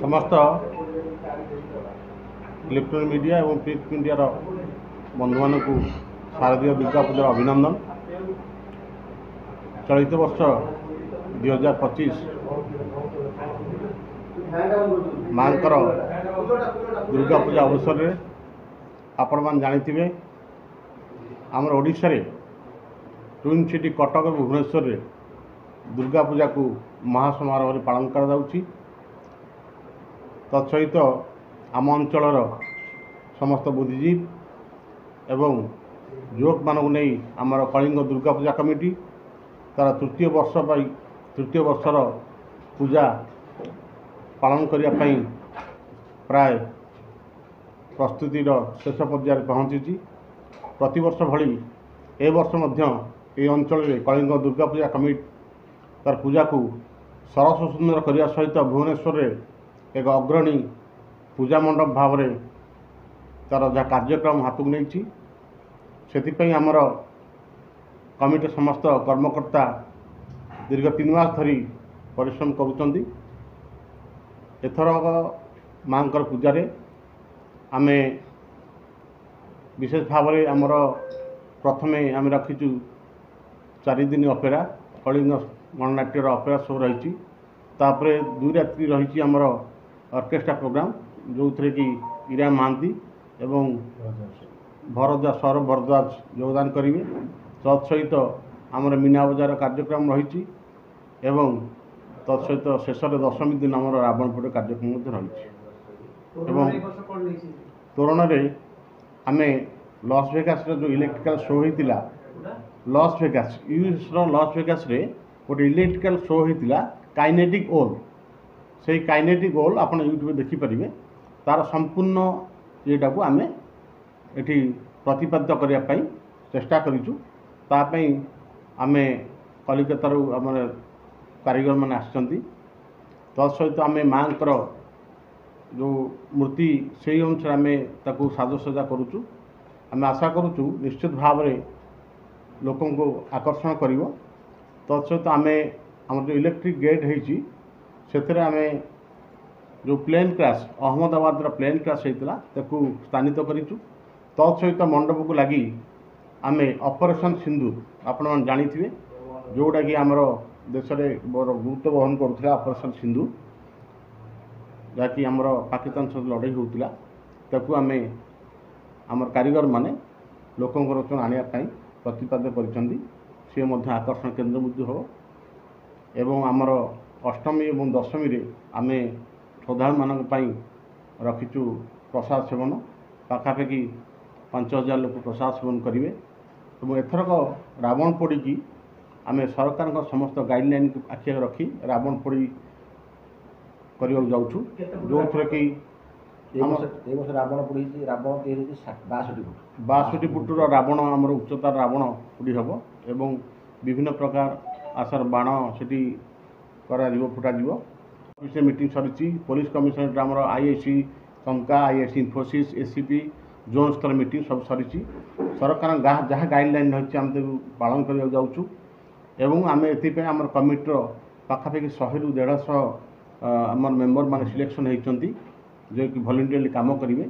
ସମସ୍ତ electronic media ଏବଂ print ମିଡ଼ିଆର ବନ୍ଧୁମାନଙ୍କୁ ଶାରଦୀୟ ଦୁର୍ଗା ପୂଜାର ଅଭିନନ୍ଦନ। ଚଳିତ ବର୍ଷ 2025 ମାଙ୍କର ଦୁର୍ଗା ପୂଜା ଅବସରରେ ଆପଣମାନେ ଜାଣିଥିବେ, ଆମର ଓଡ଼ିଶାରେ ଟ୍ୱିନ୍ ସିଟି କଟକ, ଭୁବନେଶ୍ୱରରେ ଦୁର୍ଗା ପୂଜାକୁ ମହାସମାରୋହରେ ପାଳନ କରାଯାଉଛି। ତତ୍ସହିତ ଆମ ଅଞ୍ଚଳର ସମସ୍ତ ବୁଦ୍ଧିଜୀବୀ ଏବଂ ଯୁବକମାନଙ୍କୁ ନେଇ ଆମର କଳିଙ୍ଗ ଦୁର୍ଗା ପୂଜା କମିଟି ତା'ର ତୃତୀୟ ବର୍ଷ ପାଇଁ, ତୃତୀୟ ବର୍ଷର ପୂଜା ପାଳନ କରିବା ପାଇଁ ପ୍ରାୟ ପ୍ରସ୍ତୁତିର ଶେଷ ପର୍ଯ୍ୟାୟରେ ପହଞ୍ଚିଛି। ପ୍ରତିବର୍ଷ ଭଳି ଏ ବର୍ଷ ମଧ୍ୟ ଏହି ଅଞ୍ଚଳରେ କଳିଙ୍ଗ ଦୁର୍ଗା ପୂଜା କମିଟି ତାର ପୂଜାକୁ ସରସ ସୁନ୍ଦର କରିବା ସହିତ ଭୁବନେଶ୍ୱରରେ ଏକ ଅଗ୍ରଣୀ ପୂଜା ମଣ୍ଡପ ଭାବରେ ତା'ର ଯାହା କାର୍ଯ୍ୟକ୍ରମ ହାତକୁ ନେଇଛି, ସେଥିପାଇଁ ଆମର କମିଟିର ସମସ୍ତ କର୍ମକର୍ତ୍ତା ଦୀର୍ଘ 3 ମାସ ଧରି ପରିଶ୍ରମ କରୁଛନ୍ତି। ଏଥରକ ମାଆଙ୍କର ପୂଜାରେ ଆମେ ବିଶେଷ ଭାବରେ ଆମର ପ୍ରଥମେ ଆମେ ରଖିଛୁ 4 ଦିନ ଅପେରା, କଳିଙ୍ଗ ଗଣନାଟ୍ୟର ଅପେରା ସବୁ ରହିଛି। ତାପରେ 2 ରାତ୍ରି ରହିଛି ଆମର ଅର୍କେଷ୍ଟ୍ରା ପ୍ରୋଗ୍ରାମ୍, ଯେଉଁଥିରେ କି ଇରା ମହାନ୍ତି ଏବଂ ଭରଦ୍ୱାଜ, ସୌରଭ ଭରଦ୍ୱାଜ ଯୋଗଦାନ କରିବେ। ତତ୍ ସହିତ ଆମର ମୀନା ବଜାର କାର୍ଯ୍ୟକ୍ରମ ରହିଛି ଏବଂ ତତ୍ ସହିତ ଶେଷରେ ଦଶମୀ ଦିନ ଆମର ରାବଣ ପୋଡ଼ି କାର୍ଯ୍ୟକ୍ରମ ମଧ୍ୟ ରହିଛି। ଏବଂ ତୋରଣରେ ଆମେ ଲସ୍ ଭେଗାସର ଯେଉଁ ଇଲେକ୍ଟ୍ରିକାଲ ଶୋ ହେଇଥିଲା, ଲସ୍ ଭେଗାସ, ୟୁଏସ୍ର ଲସ୍ ଭେଗାସରେ ଗୋଟେ ଇଲେକ୍ଟ୍ରିକାଲ ଶୋ ହେଇଥିଲା କାଇନେଟିକ୍ ଓଲ୍, ସେଇ କାଇନେଟିକ୍ ଓଲ୍ ଆପଣ ୟୁଟ୍ୟୁବରେ ଦେଖିପାରିବେ। ତା'ର ସମ୍ପୂର୍ଣ୍ଣ ଇଏଟାକୁ ଆମେ ଏଠି ପ୍ରତିପାଦ୍ୟ କରିବା ପାଇଁ ଚେଷ୍ଟା କରିଛୁ। ତା ପାଇଁ ଆମେ କଲିକତାରୁ ଆମର କାରିଗରମାନେ ଆସିଛନ୍ତି। ତା ସହିତ ଆମେ ମାଆଙ୍କର ଯେଉଁ ମୂର୍ତ୍ତି, ସେଇ ଅନୁସାରେ ଆମେ ତାକୁ ସାଜସଜ୍ଜା କରୁଛୁ। ଆମେ ଆଶା କରୁଛୁ ନିଶ୍ଚିତ ଭାବରେ ଲୋକଙ୍କୁ ଆକର୍ଷଣ କରିବ। ତତ୍ ସହିତ ଆମେ ଆମର ଯେଉଁ ଇଲେକ୍ଟ୍ରିକ୍ ଗେଟ୍ ହେଇଛି, ସେଥିରେ ଆମେ ଯେଉଁ ପ୍ଲେନ୍ କ୍ରାସ୍, ଅହମ୍ମଦାବାଦର ପ୍ଲେନ୍ କ୍ରାସ୍ ହେଇଥିଲା, ତାକୁ ସ୍ଥାନିତ କରିଛୁ। ତତ୍ ସହିତ ମଣ୍ଡପକୁ ଲାଗି ଆମେ ଅପରେସନ୍ ସିନ୍ଦୁର, ଆପଣମାନେ ଜାଣିଥିବେ, ଯେଉଁଟାକି ଆମର ଦେଶରେ ବଡ଼ ଗୁରୁତ୍ୱ ବହନ କରୁଥିଲା ଅପରେସନ୍ ସିନ୍ଦୁର, ଯାହାକି ଆମର ପାକିସ୍ତାନ ସହିତ ଲଢ଼େଇ ହେଉଥିଲା, ତାକୁ ଆମେ ଆମର କାରିଗରମାନେ ଲୋକଙ୍କ ରଚନା ଆଣିବା ପାଇଁ ପ୍ରତିପାଦ୍ୟ କରିଛନ୍ତି। ସିଏ ମଧ୍ୟ ଆକର୍ଷଣ କେନ୍ଦ୍ରବିନ୍ଦୁ ହେବ। ଏବଂ ଆମର ଅଷ୍ଟମୀ ଏବଂ ଦଶମୀରେ ଆମେ ଶ୍ରଦ୍ଧାଳୁମାନଙ୍କ ପାଇଁ ରଖିଛୁ ପ୍ରସାଦ ସେବନ। ପାଖାପାଖି 5000 ଲୋକ ପ୍ରସାଦ ସେବନ କରିବେ। ଏବଂ ଏଥରକ ରାବଣ ପୋଡ଼ିକି ଆମେ ସରକାରଙ୍କ ସମସ୍ତ ଗାଇଡ଼ଲାଇନ୍କୁ ଆଖି ଆଗରେ ରଖି ରାବଣ ପୋଡ଼ି କରିବାକୁ ଯାଉଛୁ, ଯେଉଁଥିରେ କି ଏ ବର୍ଷ ରାବଣ ପୋଡ଼ି ହେଇଛି, ରାବଣ ତିଆରି ହେଇଛି 62 ଫୁଟ। 62 ଫୁଟର ରାବଣ, ଆମର ଉଚ୍ଚତାର ରାବଣ ପୋଡ଼ି ହେବ ଏବଂ ବିଭିନ୍ନ ପ୍ରକାର ଆଶାର ବାଣ ସେଠି କରାଯିବ, ଫୁଟାଯିବ। ଅଫିସରେ ମିଟିଂ ସରିଛି। ପୋଲିସ କମିଶନରେଟ୍, ଆମର ଆଇଆଇସି ଟଙ୍କା, ଆଇଆଇସି ଇନଫୋସିସ୍, ଏସିପି, ଜୋନ୍ ସ୍ତର ମିଟିଂ ସବୁ ସରିଛି। ସରକାରଙ୍କ ଯାହା ଗାଇଡ଼ଲାଇନ୍ ରହିଛି, ଆମେ ତାକୁ ପାଳନ କରିବାକୁ ଯାଉଛୁ। ଏବଂ ଆମେ ଏଥିପାଇଁ ଆମର କମିଟିର ପାଖାପାଖି 100ରୁ 150 ଆମର ମେମ୍ବରମାନେ ସିଲେକ୍ସନ୍ ହେଇଛନ୍ତି, ଯିଏକି ଭଲେଣ୍ଟିୟରଲି କାମ କରିବେ।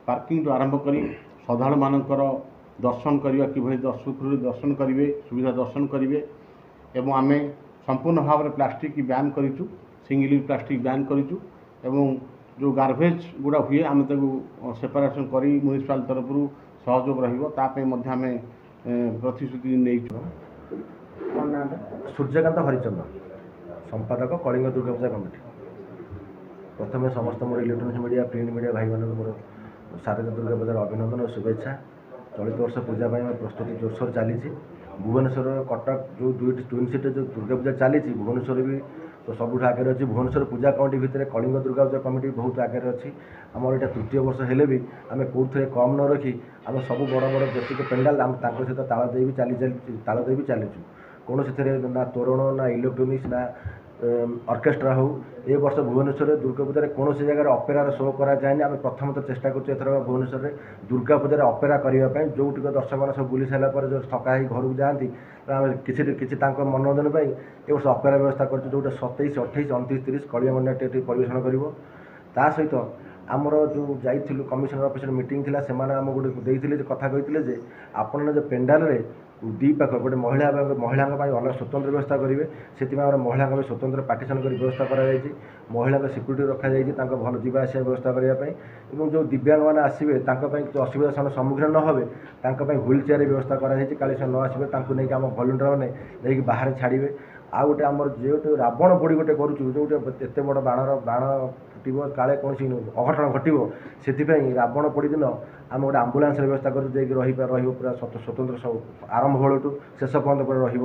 ପାର୍କିଂଠୁ ଆରମ୍ଭ କରି ଶ୍ରଦ୍ଧାଳୁମାନଙ୍କର ଦର୍ଶନ କରିବା କିଭଳି ସୁରୁଖୁରୁରେ ଦର୍ଶନ କରିବେ, ସୁବିଧା ଦର୍ଶନ କରିବେ। ଏବଂ ଆମେ ସମ୍ପୂର୍ଣ୍ଣ ଭାବରେ ପ୍ଲାଷ୍ଟିକ୍ ବ୍ୟାନ୍ କରିଛୁ, ସିଙ୍ଗିଲ୍ ୟୁଜ୍ ପ୍ଲାଷ୍ଟିକ୍ ବ୍ୟାନ୍ କରିଛୁ। ଏବଂ ଯେଉଁ ଗାର୍ବେଜ୍ ଗୁଡ଼ା ହୁଏ, ଆମେ ତାକୁ ସେପାରେସନ୍ କରି ମ୍ୟୁନିସିପାଲ ତରଫରୁ ସହଯୋଗ ରହିବ, ତା ପାଇଁ ମଧ୍ୟ ଆମେ ପ୍ରତିଶ୍ରୁତି ନେଇଛୁ। ସୂର୍ଯ୍ୟକାନ୍ତ ହରିଚନ୍ଦନ, ସମ୍ପାଦକ, କଳିଙ୍ଗ ଦୁର୍ଗା ପୂଜା କମିଟି। ପ୍ରଥମେ ସମସ୍ତ ମୋର ଇଲେକ୍ଟ୍ରୋନିକ୍ସ ମିଡ଼ିଆ, ପ୍ରିଣ୍ଟ ମିଡ଼ିଆ ଭାଇମାନଙ୍କୁ ମୋର ଶାରଦୀୟ ଦୁର୍ଗା ପୂଜାର ଅଭିନନ୍ଦନ ଓ ଶୁଭେଚ୍ଛା। ଚଳିତ ବର୍ଷ ପୂଜା ପାଇଁ ଆମର ପ୍ରସ୍ତୁତି ଜୋରସୋର ଚାଲିଛି। ଭୁବନେଶ୍ୱର, କଟକ ଯେଉଁ ଦୁଇଟି ଟ୍ୱିନ୍ ସିଟିରେ ଯେଉଁ ଦୁର୍ଗା ପୂଜା ଚାଲିଛି, ଭୁବନେଶ୍ୱର ବି ତ ସବୁଠୁ ଆଗରେ ଅଛି। ଭୁବନେଶ୍ୱର ପୂଜା କମିଟି ଭିତରେ କଳିଙ୍ଗ ଦୁର୍ଗା ପୂଜା କମିଟି ବହୁତ ଆଗରେ ଅଛି। ଆମର ଏଇଟା ତୃତୀୟ ବର୍ଷ ହେଲେ ବି ଆମେ କେଉଁଥିରେ କମ୍ ନ ରଖି ଆମେ ସବୁ ବଡ଼ ବଡ଼ ଯେତିକି ପେଣ୍ଡାଲ, ଆମେ ତାଙ୍କ ସହିତ ତାଳ ଦେଇ ବି ଚାଲି ଚାଲି ତାଳ ଦେଇ ବି ଚାଲିଛୁ। କୌଣସିଥିରେ ନା ତୋରଣ, ନା ଇଲେକ୍ଟ୍ରୋନିକ୍ସ, ନା ଅର୍କେଷ୍ଟ୍ରା ହେଉ, ଏ ବର୍ଷ ଭୁବନେଶ୍ୱରରେ ଦୁର୍ଗା ପୂଜାରେ କୌଣସି ଜାଗାରେ ଅପେରାର ଶୋ କରାଯାଏନି। ଆମେ ପ୍ରଥମ ଥର ଚେଷ୍ଟା କରୁଛୁ ଏଥର ଭୁବନେଶ୍ୱରରେ ଦୁର୍ଗା ପୂଜାରେ ଅପେରା କରିବା ପାଇଁ। ଯେଉଁଠିକ ଦର୍ଶକମାନେ ସବୁ ବୁଲି ସାରିଲା ପରେ ଯେଉଁ ଥକା ହେଇ ଘରକୁ ଯାଆନ୍ତି, ତ ଆମେ କିଛି କିଛି ତାଙ୍କ ମନୋରଞ୍ଜନ ପାଇଁ ଏ ବର୍ଷ ଅପେରା ବ୍ୟବସ୍ଥା କରିଛୁ, ଯେଉଁଟା 27, 28, 29, 30 କଳିଙ୍ଗ ଗଣନାଟ୍ୟ ଏଠି ପରିବେଷଣ କରିବ। ତା ସହିତ ଆମର ଯେଉଁ ଯାଇଥିଲୁ କମିଶନର ଅଫିସରେ ମିଟିଂ ଥିଲା, ସେମାନେ ଆମକୁ ଗୋଟେ ଦେଇଥିଲେ ଯେ କଥା କହିଥିଲେ ଯେ ଆପଣ ଯେଉଁ ପେଣ୍ଡାଲରେ ଦୁଇ ପାଖ ଗୋଟେ ମହିଳା ମହିଳାଙ୍କ ପାଇଁ ଅଲଗା ସ୍ୱତନ୍ତ୍ର ବ୍ୟବସ୍ଥା କରିବେ। ସେଥିପାଇଁ ଆମର ମହିଳାଙ୍କ ପାଇଁ ସ୍ୱତନ୍ତ୍ର ପାର୍ଟିସନ୍ କରି ବ୍ୟବସ୍ଥା କରାଯାଇଛି। ମହିଳାଙ୍କ ସିକ୍ୟୁରିଟି ରଖାଯାଇଛି ତାଙ୍କ ଭଲ ଯିବା ଆସିବା ବ୍ୟବସ୍ଥା କରିବା ପାଇଁ, ଏବଂ ଯେଉଁ ଦିବ୍ୟାଙ୍ଗମାନେ ଆସିବେ ତାଙ୍କ ପାଇଁ କିଛି ଅସୁବିଧା ସେମାନେ ସମ୍ମୁଖୀନ ନ ହେବେ ତାଙ୍କ ପାଇଁ ହ୍ୱିଲ୍ ଚେୟାର ବ୍ୟବସ୍ଥା କରାଯାଇଛି। କାଳେ ସେମାନେ ନ ଆସିବେ, ତାଙ୍କୁ ନେଇକି ଆମ ଭଲେଣ୍ଟିୟରମାନେ ନେଇକି ବାହାରେ ଛାଡ଼ିବେ। ଆଉ ଗୋଟେ ଆମର ଯେହେତୁ ରାବଣ ପୋଡ଼ି ଗୋଟେ କରୁଛୁ, ଯେଉଁଠି ଏତେ ବଡ଼ ବାଣର ବାଣ ଫୁଟିବ, କାଳେ କୌଣସି ଅଘଟଣ ଘଟିବ, ସେଥିପାଇଁ ରାବଣ ପୋଡ଼ି ଦିନ ଆମେ ଗୋଟେ ଆମ୍ବୁଲାନ୍ସର ବ୍ୟବସ୍ଥା କରୁଛୁ, ଯାଇକି ରହିବ ପୁରା ସ୍ୱତନ୍ତ୍ର, ସବୁ ଆରମ୍ଭ ବେଳଠୁ ଶେଷ ପର୍ଯ୍ୟନ୍ତ ପୁରା ରହିବ।